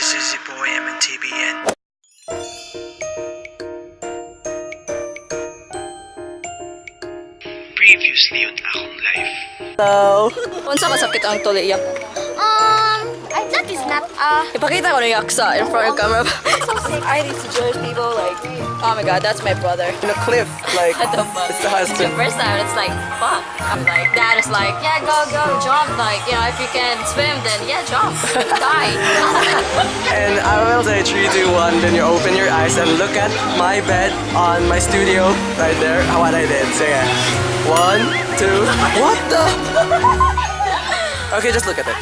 This is your boy MNTBN. Previously on Akong Life. Hello. Unsa kasakit ang tuli yak? I that is not Ipakita ko na yaksa in front of camera. So sick. I these Jewish people like, oh my God, that's my brother. In a cliff, like, What the fuck? It's the husband. It's the first time, it's like, fuck. I'm like, dad is like, yeah, go, go, jump. Like, if you can swim, then yeah, jump. Die. And I will say 3, 2, 1, then you open your eyes and look at my bed on my studio right there. How what I did. Sige. 1, 2, what the? Okay, just look at it.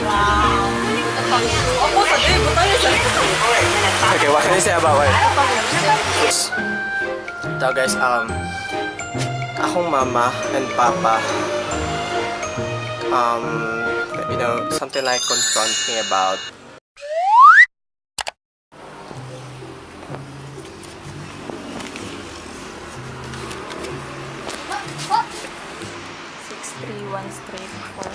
Okay, what can you say about it? So guys, akong mama and papa, something like confront me about Six, three, one, straight, four.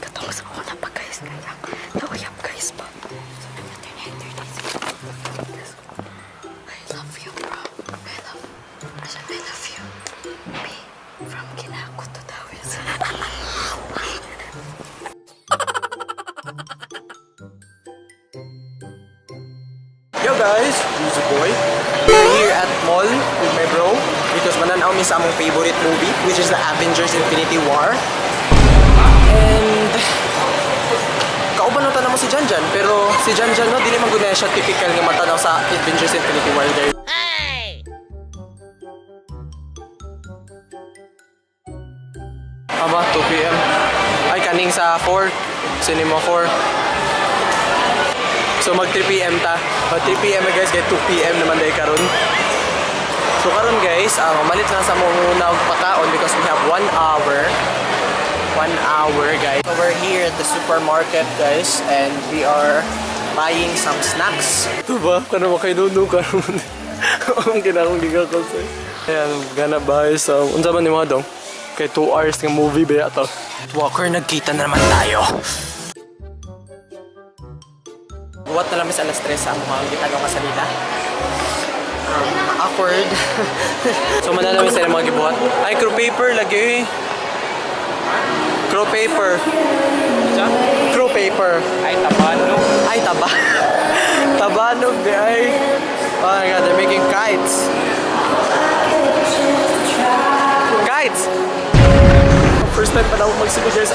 Katong sa una pa guys, kaya nauyab guys pa. So, 9:30. I love you, bro. I love you. B from Kinako to Dawis. Yo guys, it's your boy. We're here at mall with my bro because mananaw mi sa among favorite movie, which is the Avengers Infinity War. And kauban na mo si Janjan, pero si Janjan no dili man gud na siya typical nga matanaw sa Avengers Infinity War guys. Aba, 2 p.m. Ay, kaning sa 4. Cinema 4. So mag 3 p.m. ta. Mag 3 p.m. guys, kay 2 p.m. naman dahil karon. So karon guys, malit lang sa muna og pakaon because we have 1 hour. 1 hour guys. So we're here at the supermarket guys and we are buying some snacks. Ito ba? Kano ba kayo nunu karon? Ang kinakong gigakol sa'yo. Ayan, gonna buy some. Unsa man ni mga dong? Kay 2 hours nga movie ba yato? Walker, nagkita na naman tayo. Buhat na lang sa alas 3 sa among gitanaw ka salida. Awkward. So mananami sila mga gibuhat. Ay, crew paper lagi. Crew paper. Crew paper. Ay, tabanog. Ay, taba. Tabanog di ay. Oh my God, they're making kites. Kites! First time pa na ako magsige guys.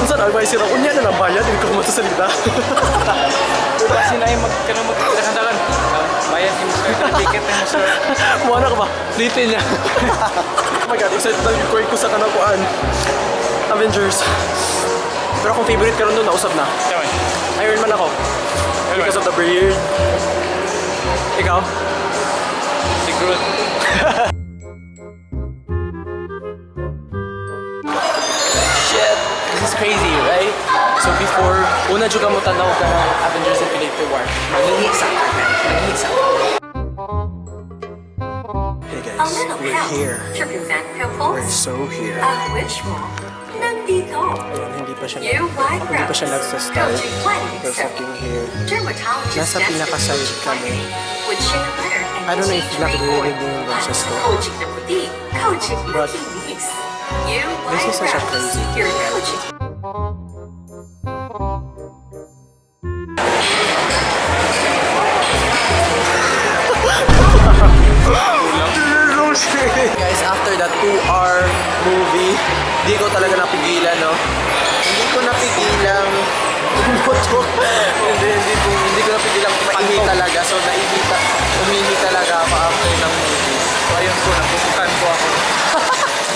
Unsa na ba sira unya na lang bayad hindi ko kumato salida. Kasi na yung magdakan-dakan. Bayad yung sir, ticket yung sir. Muana ka ba? Litin niya. Oh my God, excited na yung ko sa kanakuan. Avengers. Pero kung favorite karon doon, nausap na. Tama. Iron Man ako. Because of the beard. Ikaw? Si Groot. Shit! This is crazy, right? So before, una juga mo tanaw ka ng Avengers Infinity War. Mangihi sa ka, mangihi sa ka. Hey A guys, little we're help here. to prevent We're pimples. so here. Ang wish mo, nandito. Ayun, hindi pa siya, You hindi pa siya nagsa-start. Coaching Clinic We're fucking here. Dermatologist Nasa Dexter pinaka-side Coaching kami. Clinic with Shane Leonard and I don't know if G. nakirinig Ray yung boses ko. Coaching na puti, coaching na But kinis. You this is such a Rose, crazy your coaching Guys, after that 2-hour movie, di ko talaga napigilan, no? Hindi ko napigilang pumutok. Hindi ko napigilang maihi talaga. So, umihi talaga ako after ng movie. So, ayun po, napupukan po ako.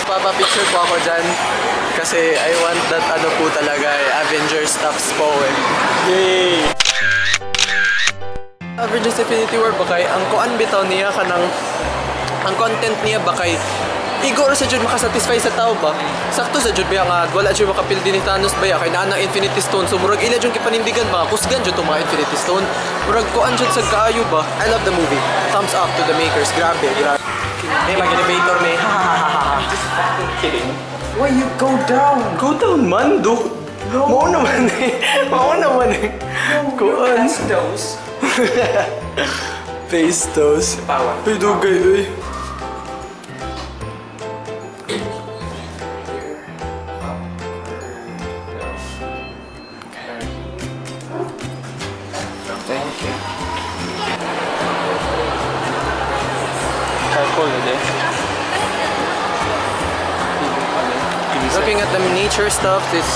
Papapicture po ako dyan. Kasi I want that ano po talaga eh, Avengers stuffs po eh. Yay! Avengers Infinity War ba kay ang kuan bitaw niya kanang ang content niya ba kay igo ra sa jud makasatisfy sa tao ba? Sakto sa jud ba nga wala jud makapildi ni Thanos ba ya kay naa na Infinity Stone, so murag ila jud kipanindigan ba kusgan jud tong mga Infinity Stone, murag kuan jud sa kaayo ba. I love the movie. Thumbs up to the makers. Grabe, grabe. May mag-elevator may. Ha ha ha ha. Kidding. Why you go down? Go down man, do. No. Mao naman eh. Mao naman eh. Kuan. Those. Face toast. Power. Uy, dugay, uy. Thank you. Charcoal na din. Looking at the nature stuff is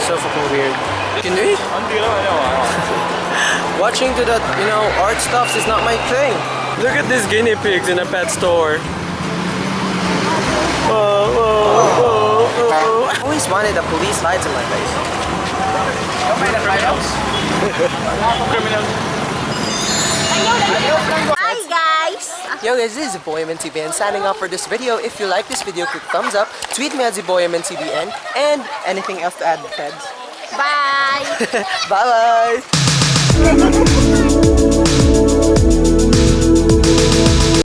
so fucking weird. Can we? Watching to that, art stuff is not my thing. Look at these guinea pigs in a pet store. Whoa. I always wanted the police lights in my face. Criminal. Hi, guys! Yo guys, this is Boy MNCBN signing off for this video. If you like this video, click thumbs up, tweet me at TheBoyMNCBN, and anything else to add, Feds? Bye! Bye-bye!